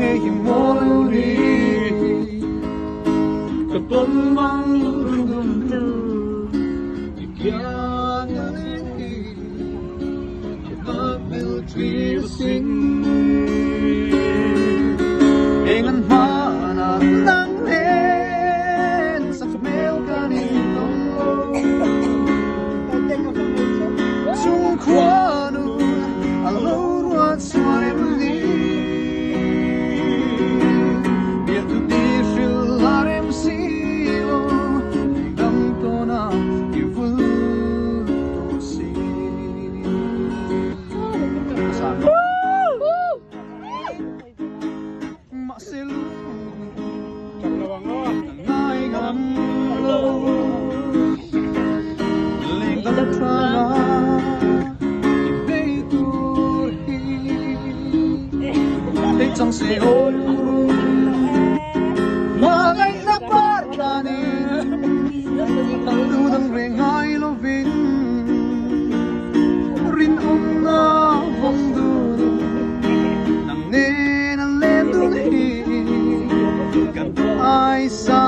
Ngei hi maw lo ni Ka tawn mang lungdum tu I kiang a leng hi Ka hmel thlir sin Eng an hmanah nang nen Sakhmel kan intawng lo Chung khuanu a lo ruat sual em ni? Biak tu ti hrilh a rem si lo, Dang tawn a i vul tawh si. Mahse ngai ngam lo Leng dang thlanga i bei tur hi Thei chang se aw lung Hmangaihna par tlanin Tu dang reng ngai lovin Rinawmna vawng dun Nang nen a len dun hi Kan ai sa.